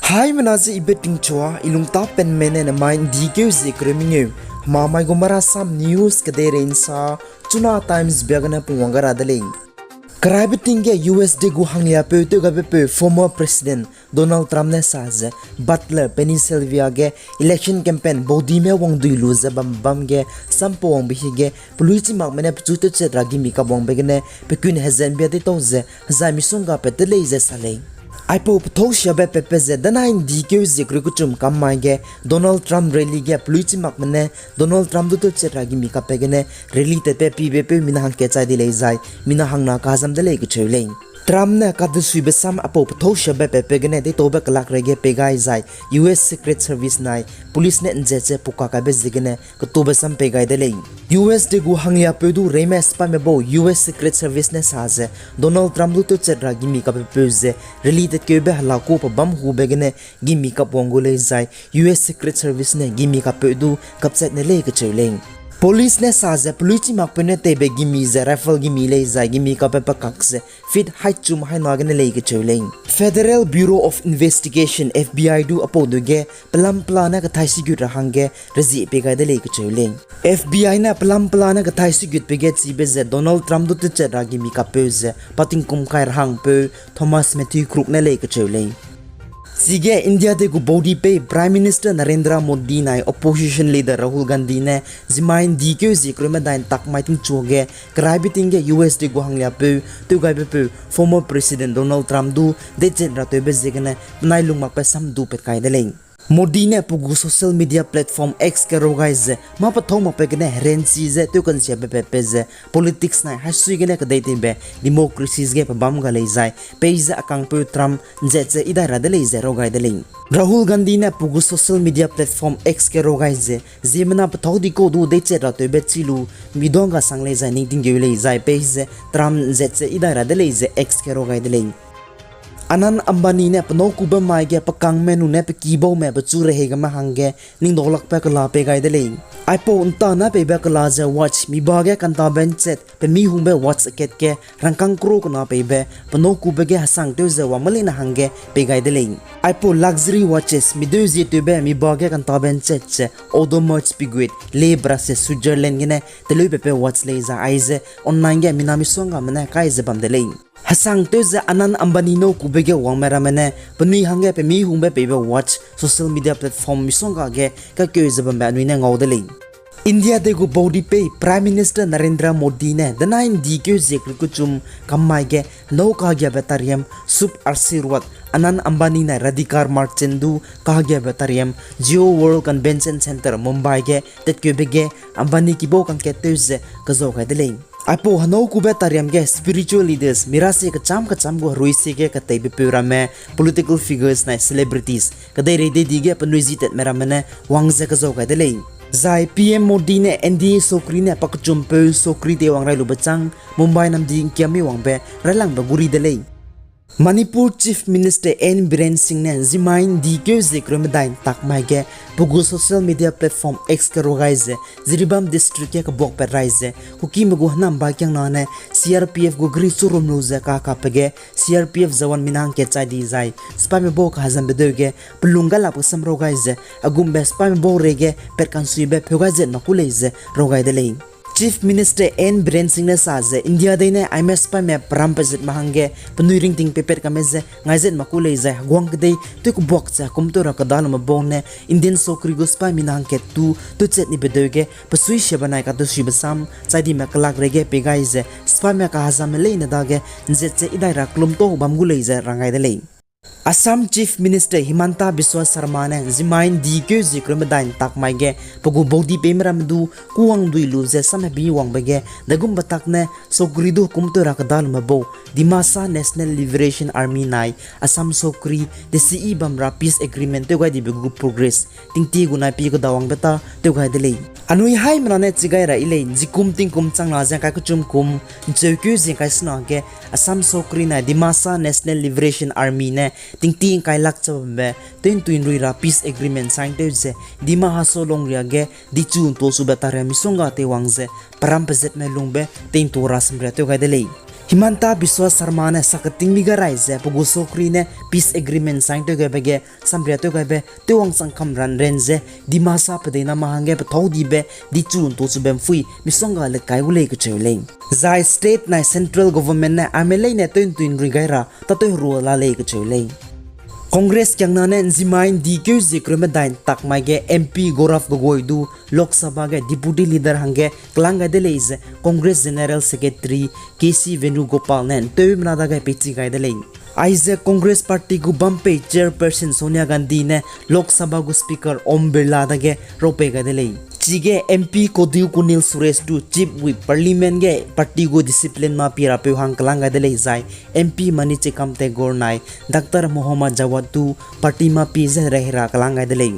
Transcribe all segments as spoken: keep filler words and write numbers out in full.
Haimena ze ibe tingchua, i lungtap penme ne nemai ’ndi keu zie kereu mengeu, hemamai gu Marasam News kedeirei ’nsa, Chuna Times bia gene pungwang ga ra de lei. Keraibe ting ge U S de gu hangliapeu tewgaibepeu former President Donald Trump ne sa ze, Butler, Pennsylvania ge election campaign baudime wangdui lu ze bam bam ge sampau wangbe hi ge, pelui chimakme ne pechu tewchat ra gimi kap wangbe gene, pekun hezenbia deîtau ze, hezai misongga pat de lei ze sa lei. Aipau pethâu siabe patbe ze, danai ’ndi keu zie kereu kechum kam mai ge, Donald Trump rally ge pelui chimakme ne Donald Trump du tewchat ra gimi kapbe gene, rally tatbe pibepeu mina hangkat chai di lei zai, mina hangna kahazam de lei kecheu lei. Trump ne kadesuibe sam aipau pethâu siabe patbe gene deîtaube kelak reige pei gai zai, U S Secret Service nai, police ne ’nzat ze puka kaibe ziegene, ketube sam pei gai de lei. U S de gu hangliapeu du reime sipaime bau U S Secret Service ne sa ze, Donald Trump du tewchat ra gimi kapbepeu ze, rally tatkeube hela ku pebâm hube gene, gimi kap wang gu lei zai, U S Secret Service ne gimi kappeu du kapchat ne lei kecheu lei. Police ne sa ze, pelui chimakpeu ne teibe gimi ze rifle gimi lei zai, gimi kapbe pe kak ze, feet haî chum haî na gene lei kecheu lei. Federal Bureau of Investigation, F B I du aipau du ge, pelam pela ne kathai sigut ra hangge, rezie pei gai de lei kecheu lei. F B I ne pelam pela ne kathai sigutbe ge chibe ze Donald Trump du tewchat ra gimi kappeu ze, pa tingkum kai ra hangpeu Thomas Matthew Crook ne lei kecheu lei. Chige India de gu baudi pei Prime Minister Narendra Modi nai opposition leader Rahul Gandhi ne zimai ’ndi keu zie kereu medai ’ntak mai tingchu ge, keraibe ting ge U S de gu hangliapeu, tewgaibepeu former President Donald Trump du deichat ra tewbe ziegene penai lungmakbe sam du pat kai de lei. Modi ne pe gu social media platform X ge rau gai ze, mâ pethâu makbe gene herenchi ze tewkansiabe patbe ze, politics nai haisui gene kedei teibe, democracies ge pebâm ga lei zai, peize a kangpeu Trump ’nzat ze idai ra de lei ze rau gai de lei. Rahul Gandhi ne pe gu social media platform X ge rau gai ze, ziemmena pethâu dikau du deichat ra tewbe chi lu, miduang ga sang lei zai ning tinggeu lei zai peize Trump ’nzat ze idai ra de lei ze X ge rau gai de lei. Anant Ambani ne penâu kube mai ge pe kangme nune pe kibaume pechu rehei game hangge ning daulakbe kela pei gai de lei. Aipau ’ntana peibe kela ze watch mi ba ge kantabe ’nchat pe mi hungbe watch akat ge rangkâng kro kena peibe penâu kube ge hesang tew ze wang meleine hangge pei gai de lei. Aipau luxury watches mi deu zie tewbe mi ba ge kantabe ’nchat ze Audemars Piguet, Le Brasses, Switzerland gene teleu pepe watch lei zai aize online ge mina misonggame ne kai ze bam de lei. Hesang tew ze Anant Ambani nâu kube ge wangme ramme ne penui hangge pe mi hungbe peibe watch social media platform misongga ge kakeu ze bambe anui ne ngau de lei. India de gu baudi pei Prime Minister Narendra Modi ne danai ’ndi keu zie kereu kechum kam mai ge henâu kagiabe tariam Shubh Ashirbad, Anant Ambani nai Radhika Marchand du kagiabe tariam Jio World Convention Centre Mumbai ge tatkeube ge Ambani kibau kangkat tew ze kezau gai de lei. Aipau henâu kube tariam ge spiritual leaders, mirasie kechâm kechâm gu herui sie ge keteibepeu ramme, political figures nai celebrities, kedeirei dei di ge penui zi tatme ramme ne wang ze kezau gai de lei. Zai P M Modi ne N D A sokri ne pakechumpeu sokri teiwang rai lube châng Mumbai namdi ’ngkiam mi wangbe railangbe guri de lei. Manipur Chief Minister N Biren Singh ne zimai ’ndi keu zie kereu medai ’ntak mai ge pe gu social media platform X ge rau gai ze Jiribam District ge kebuakpat rai ze Kukime gu hênam bakiangna ne C R P F gu geri churum lu ze kakape ge C R P F jawan mina hangkat chai di zai sipaime bau kahazambe deu ge pelung gailakbe sam rau gai ze, a gumbe sipaime bau reige pat kansuibe pheu gai zet mak ku lei ze rau gai de lei. Chief Minister N Biren Singh ne sa ze India dei ne aime sipaime peram pezatme hangge penui ringting peipat kame ze ngai zet mak ku lei zai heguang kedei tew kebuak ze hekum tew ra kedalume bau ne Indian sokri gu sipai mina hangkat tu tewchat nibe deu ge pesui siabe nai kadesuibe sam chai dime kelak reige pei gai ze sipaime kahazamme leine dage ’nzat ze idai ra kelum tau bam gu lei ze rang gai de lei. Assam Chief Minister Himanta Biswa Sarma ne zimai ’ndi keu zie kereu medai ’ntak mai ge pe gu baudi peime ramme du kuwang dui lu ze samhebi wangbe ge degumbe tak ne sokri du hekum tew ra kedalume bau Dimasa National Liberation Army nai Assam sokri desiyi bam ra peace agreement tew gai dibe gu progress tingtie gu nai pi kedawangbe ta tew gai de lei. Anui haimena ne chi gai ra yi lei, nzikum tingkum changna ze ’ngkai kechum kum, ’ncheukeu ze ’ngkai sena ge Assam sokri nai Dimasa National Liberation Army ne tingtie ’ngkai lak cha bambe tew ’ntui ’nrui ra peace agreement sign tew ze Dima Hasao longria ge dichu ’ntua sube tariam misongga teiwang ze peram pezatme lungbe tei'ntua ra samria tew gai de lei. Himanta Biswa Sarma ne saketing mi ga rai ze pe gu sokri ne peace agreement sign tew gaibe ge samria tew gaibe tewwang changkam ran ran ze Dimasa pedeina ma hangge pethau dibe dichu ntu chube mpui misongga let kai gu lei kacheu lei. Zai state nai central government ne aime leine tew ntui nrui gai ra tatew herua la lei kacheu lei. Congress kiangna ne nzimai ndi keu zie kereu medai ntak mai ge M P Gaurav Gogoi du Lok Sabha ge deputy leader hangge kelang gai de lei ze Congress General Secretary K C Venugopal ne nteumena dage peichi gai de lei. Aize Congress Party gu bampei chairperson Sonia Gandhi ne Lok Sabha gu speaker Om Birla dage raupei gai de lei. Chige M P Kodir Kounal Suresh du Chief Whip Parliament ge party gu discipline ma pi rapeu hang kelang gai de lei zai M P Manik Tekam Tagore nai Doctor Mohammad Jawad du party ma pi ze rehera kelang gai de lei.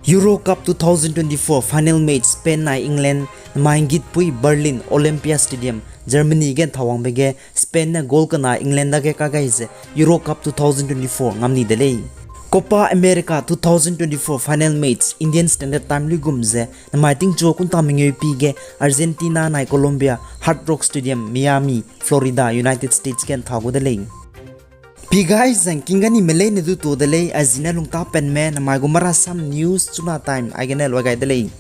Euro Cup two thousand twenty-four final match Spain nai England namai nggitpui Berlin Olympia Stadium, Germany ge nthawangbe ge Spain ne goal kena England dage kagai ze Euro Cup two thousand twenty-four ngam ni de lei. Copa America two thousand twenty-four final match Indian Standard Time luigum ze namai tingchu kunta mengeu pi ge Argentina nai Colombia Hard Rock Stadium, Miami, Florida, United States ge ntha gu de lei. Pi gai zangking gani melei ne du to de lei, a zine lungta penme namai gu marasam news chuna time aigene lua gai de lei.